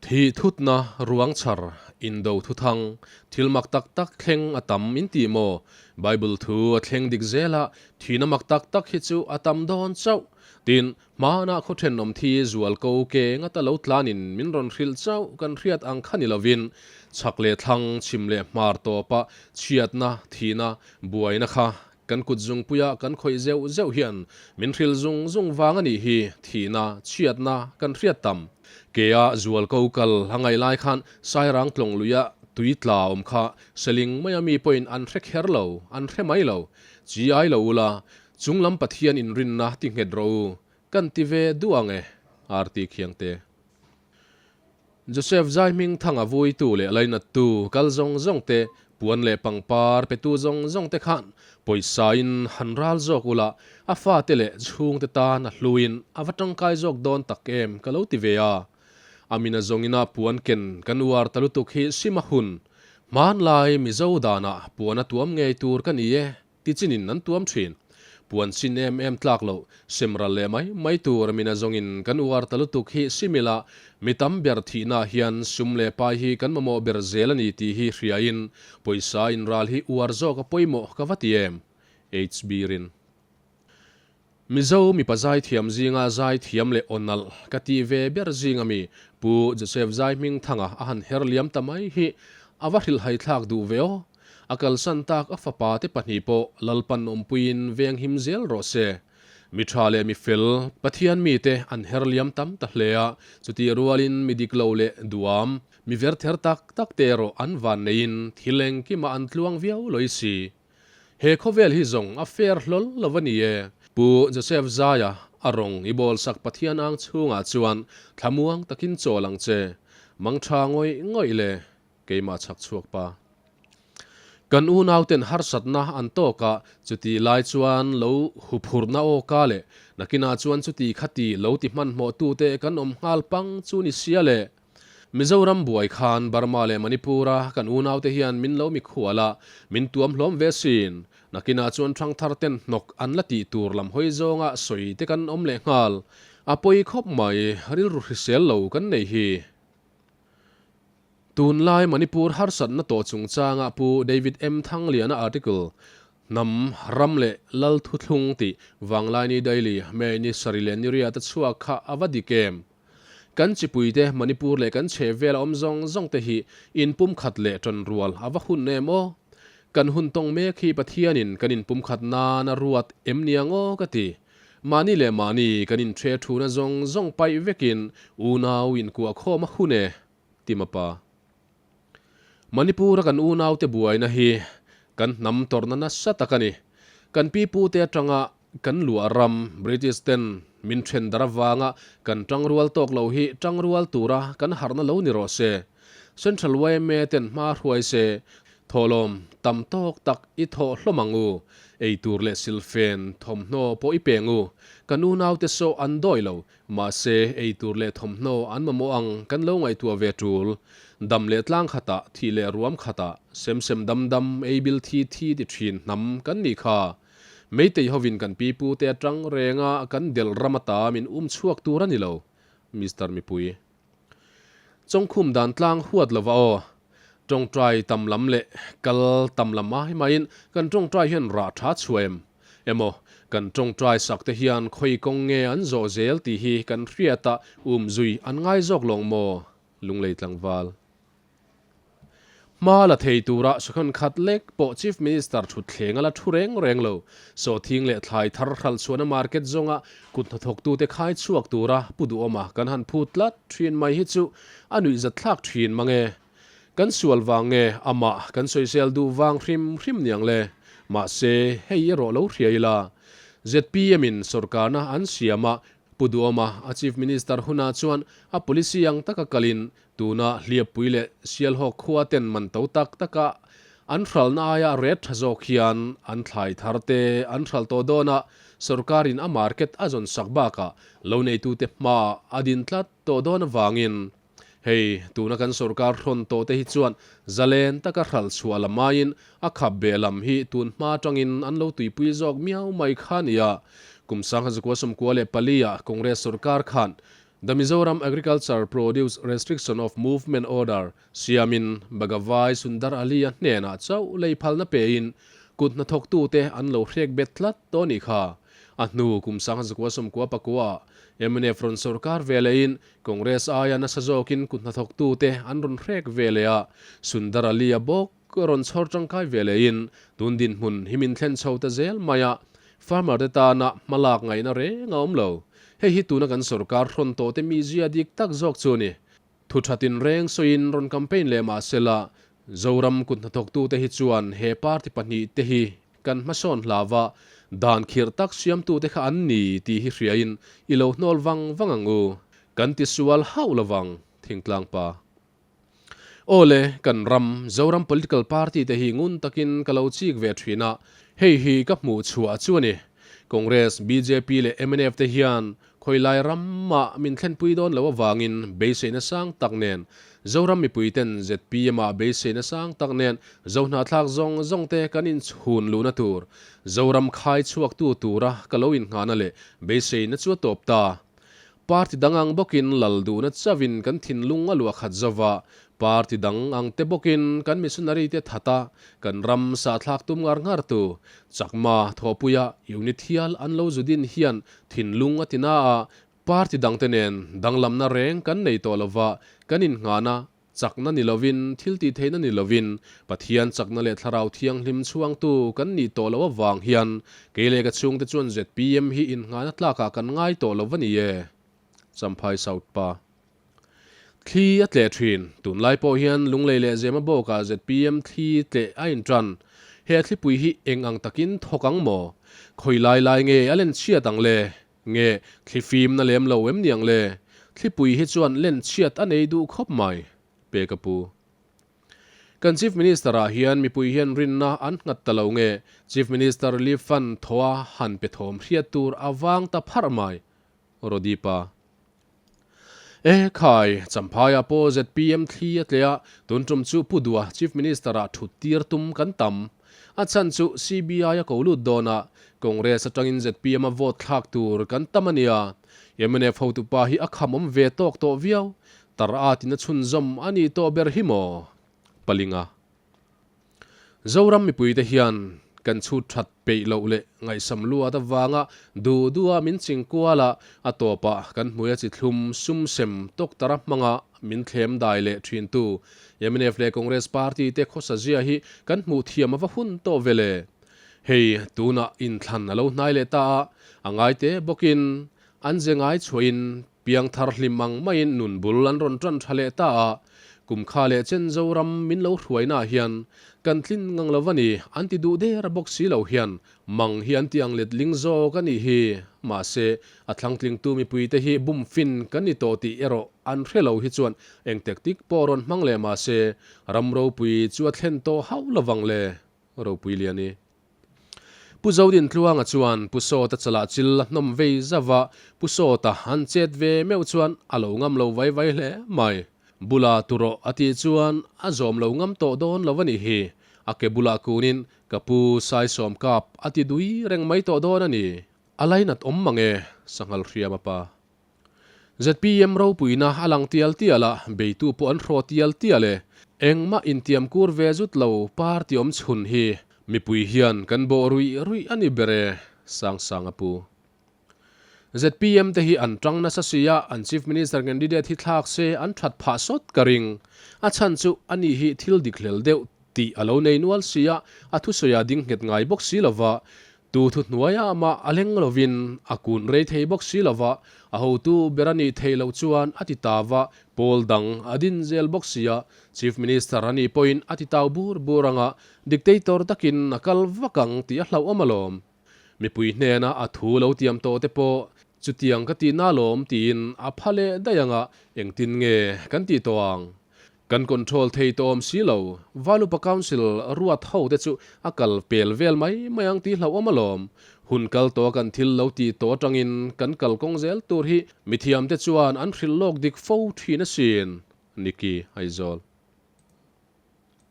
Thih thutna ruang chhar, indo thuthang, thil mak tak tak thleng a tam in ti maw? Bible thu a thleng dik zel a, thihna mak tak tak hi chu a tam dawn chauh. Tin, hmanah khaw thenawm thi zual ko ke ngata lo tlanin min rawn hrilh chauh kan hriat ang kha ni lovin, chhak leh thlang, chhim leh hmar tawpa chhiatna, thihna, buaina kha Kan kut zungpuia kan khawih zeuh zeuh hian min hrilh zung zung vang a nih hi, thihna, chhiatna kan hriat tam. Kea zual ko kal a ngaih lai khan Sairang tlawng luia tui tla awm kha Seling maia mi pawhin an hre kher lo, an hre mai lo. Chi ai lo ula, chunglam Pathian inrinna ti nghet rawh u, kan ti ve duh ang e, RT Khiangte. Joseph zai hming thanga vuitu leh lainattu kal zawng zawng te, puan leh pangpar petu zawng zawng te khan pawisa in han ral zawk ula, a fate leh chhungte tan a hluin a va tangkai zawk dawn tak em ka lo ti ve a. A mina zawngina puan ken kan uar ta lutuk hi sim a hun. Hmanlai Mizo danah puan a tuam ngei tur ka ni e. Tichinin an tuam thin. Puan sin em em tlak loh, semral leh mai mai tur mina zawngin kan uar ta lutuk hi simila mi tam ber thihna hian sum leh pai hi kan mamawh ber zel a ni tih hi hriain pawisa inral hi uar zawk a pawimawh ka va ti em? HB Rin. Mizo mipa zaithiam zinga zaithiam leh aw nalh ka tih ve ber zinga mi Pu Joseph Zaihmingthanga a han her liam ta mai hi a va hrilhhaithlak duh ve aw. A kalsan tak a fapa te pahnih pawh Lalpan awmpuiin veng him zel rawh se. Mi tha leh mi fel, Pathian mite an her liam tam ta hle a, chutih rualin mi dik lo leh duam, mi verther tak tak te erawh an van neiin thil engkimah an tluang viau lawih si. He khawvel hi zawng a fair hlawl lo a ni e. Pu Joseph Zaia a rawng i bawl sak Pathian ang chhungah chuan thlamuang takin chawl ang che. Mangtha ngawih ngawih le. Keimah chhak chhuak pa. Kan unauten harsatna an tawk a, chuti lai chuan lo huphurhna aw ka leh nakinah chuan chuti khati lo ti hmanhmawh tute kan awm nghal pang chu ni sia le. Mizoram buai khan Burma leh Manipur-a kan unaute hian min lo mikhual a, min tuam hlawm ve sin. Nakinah chuan thangthar ten hnawk an la tih tur lam hawi zawnga sawi te kan awm leh nghal. A pawi khawp mai, rilru hrisel lo kan nei hi. Tunlai Manipur harsatna tawh chungchanga Pu David M. Thangliana article, Hnam, Ram leh Lal Thuthlung tih Vanglaini Daily May ni sarih leh ni riat a chhuak kha a va dik em? Kan chipuite Manipur leh kan chhehvela awm zawng zawng te hi inpumkhat leh tanrual a va hun em aw? Kan hun tawng mek hi Pathianin kan inpumkhat nan a ruat em niang aw ka ti. Mahni leh mahni kan inhre thuna zawng zawng paih vekin unau inkuah khawm a hun e, ti mapa. Manipur-a kan unaute buaina hi kan hnam tawrhna nasa tak a ni. Kan pipute atanga kan luah ram British ten min then dar avanga kan tangrual tawk lo hi tangrual tura kan harhna lo ni rawh se. Central yma ten hma hruai se, thawhlawm tam tawk tak i thawh hlawm ang u, ei tur leh silfen thawmhnaw pawh i peng u, kan unaute saw an dawi lo, mahse ei tur leh thawmhnaw an mamawh ang kan lo ngaihtuah ve tul, dam leh tlang khatah, thih leh ruam khatah, sem sem dam dam, ei bil thi thi ti thin hnam kan nih kha. Meitei hovin kan pipute atang renga kan delh ram ata min um chhuak tur a ni lo, Mister Mipui. Chawngkhum dan tlang huat lova aw. Tawngtai tam lam leh kal tam lam ai maiin kan tawngtai hian rah tha chhuah em? Emaw, kan tawngtai sak te hian khawi kawng nge an zawh zel tih hi kan hriat a um zui an ngai zawk lawng maw? Lunglei tlangval. Hma la thei tura sakhawn khat lek pawh Chief Minister thutthleng a la thu reng reng lo. Sawhthing leh thlai thar hralh chhuahna market zawnga kut hnathawktute khai chhuak tura pu duhawma kan han phut tlat thin mai hi chu a nuihzatthlak thin mang e. Kan sual vang nge amah kan sawisel duh vang hrim hrim niang le. Mahse, hei erawh lo hria ila. ZPM in sawrkarna an siam a, Pu Duhawma a Chief Minister hunah chuan a policy ang taka kalin Tuna Hliappui leh Sialhawk khua ten man to tak taka an hralhna aia ret tha zawk hian an thlai thar te an hralh tawh dawn a, sorkarin a market a zawn sak bakah lo neitute hmaah a din tlat tawh dawn avangin hei tuna kan sorkar hrawn tawh te hi chuan zalen taka hralh chhuah lam aiin a khap beh lam hi tun hma atangin an lo tuipui zawk miau mai kha nia. Kum 1994 ah Congress sorkar khan. The Mizoram Agriculture Produce Restriction of Movement Order siamin Bagavai Sundar Ali-a hnenah chauh lei phalna pein kut hnathawktute an lo hrek bet tlat tawh a nih kha. A hnu kum 19 sakua pakua mnf rawn sorkar ve lehin Congress aia nasa zawkin kut hnathawktute an rawn hrek ve leh a, Sundar Ali-a bawk rawn chhawr tangkai ve lehin tun dinhmun hi min thlen chho ta zel mai a, farmer te tana hmalak ngaihna reng a awm lo. Hei hi tuna kan sorkar hrawn tawhte mizia dik tak zawk chu a ni. Thu tha tinreng sawiin rawn campaign leh mah sela, Zoram kut hnathawktute hi chuan he party pahnihte hi kan hmasawn hlauva dan khirh tak siamtute kha an ni tih hi hriain i lo hnawl vang vang ang u. Kan tisual hauh lovang, Thingtlang pa. Aw le, kan ram, Zoram political party te hi ngun takin ka lo chik ve thin a, hei hi ka hmuh chhuah chu a ni. Congress, bjp leh mnf te hian Khawilai ramah min thlenpui dawn lo avangin beiseina sang tak nen Zoram mipuiten ZPM-ah beiseina sang tak nen Zohnahthlak zawng zawng te kan inchhun luhna tur Zoram khai chhuaktu tura ka lo innghahna leh beiseina chu a tawp ta. Party dang ang bawkin lal duhna chauhin kan thinlung a luah khat zova, party dang ang te bawkin kan missionary te that a, kan ram sahthlak tum ngar ngar tu Chakma thawhpuia unit hial an lo zu din hian Thinlung a ti na a, party dangte nen danglamna reng kan nei tawh lova, kan innghahna chakna ni lovin, thil tih theihna ni lovin, Pathian chakna leh Thlarau Thianghlim chhuangtu kan nih tawh loh avang hian kei leh ka chhungte chuan zpm hi innghahna tlakah kan ngai tawh lo va ni e. Champhai South Pa. Thli a tleh thin. Tunlai pawh hian Lunglei leh Zema bawkah zpm thli tleh a intan. He thlipui hi eng ang takin thawk ang maw? Khawi lai lai nge a len chhiat ang le? Nge thli fimna lem lo em ni ang le? Thlipui hi chuan len chhiat a nei duh khawp mai. Pe ka pu. Kan Chief Minister ah hian mipui hian rinna an nghat ta lo nge Chief Minister Relief Fund thaw a han pe thawm hriat tur a vang ta pharh mai. Rodipa. E khai, Champhaiah pawh zpm thli a tle a, tun tum chu Pu Dua Chief Minister-ah thut tir tum kan tam. A chhan chu CBI a ko lut dawn a, Congress atangin zpm a vote thlak tur kan tam a nia. Mnf hotupa hi a khamawm ve tawk tawh viau. Tar at in a chhunzawm a nih tawh ber hi maw? Palinga. Zoram mipuite hian kan chhut that peih loh leh ngaihsam luat avanga duh duha min ching kual a, a tawpah kan hmuia chi thlum sum sem tawktara hmanga min thlem dai leh thintu mnf leh Congress party te khawsa zia hi kan hmuh thiam ava hun tawh ve le. Hei tunah inthlan a lo hnai leh ta a, a ngaite bawkin an ze ngai chhuahin Piangthar hlim ang maiin nun bul an rawn tan tha leh ta a, kum kha leh chen Zoram min lo hruainaah hian kan tlin ngang lo va ni, an ti duh der bawk si lo hian mang hi an ti ang letling zawk a nih hi. Mahse, a thlangtlingtu mipuite hi bum fin kan ni tawh tih erawh an hre lo hi chuan eng tactic pawh rawn hmang leh mahse, ram ropui chu a thlen tawh hauh lovang le, ropui lian i. Pu Zodintluanga chuan Pu Sawta chalah chil a hnawm vei zauh a, Pu Sawta han chet ve meuh chuan a lo ngam lo vai vai hle mai. Bula tu rawh a tih chuan a zawm lo ngam tawh dawn lo a nih hi. A ke bulah kunin ka pu Saisawm kap a ti dui reng mai tawh dawn a ni. A lainat awm mang e, Sanghal hriam a pa. Zpm ropuina a lang tial tial a, beitu pawh an hraw tial tial e. Engmah intiam kur ve zut lo party awm chhun hi mipui hian kan bawh ruih ruih a ni ber e, Sangsanga pu. Zpm te hi an tang nasa si a, an Chief Minister candidate hi thlak se an that phah sawt ka ring. A chhan chu ani hi thil dik hlel deuh tih a lo nei nual si a, a thusawi a ding nghet ngai bawk si lova, Tu thu hnuaia amah a leng lovin a kun rei thei bawk si lova, a hotu ber a nih theih loh chuan a ti tau va, pawl dang a din zel bawk si a, Chief Minister a nih pawhin a ti tau bur bur anga dictator takin a kal vak ang tih a hlauhawm alawm. Mipui hnena a thu lo tiam tawh te pawh chutiang ka tihna alawm tiin a pha leh daih anga engtin nge kan tih tawh ang? Kan control thei tawh awm si lo. Valupa Council ruat ho te chu a kal pel vel mai mai ang tih hlauhawm alawm. Hun kal tawh a kan thil lo tih tawh atangin kan kal kawng zel tur hi mithiam te chuan an hrilh lawk dik fo thin asin. Nicky Aizawl.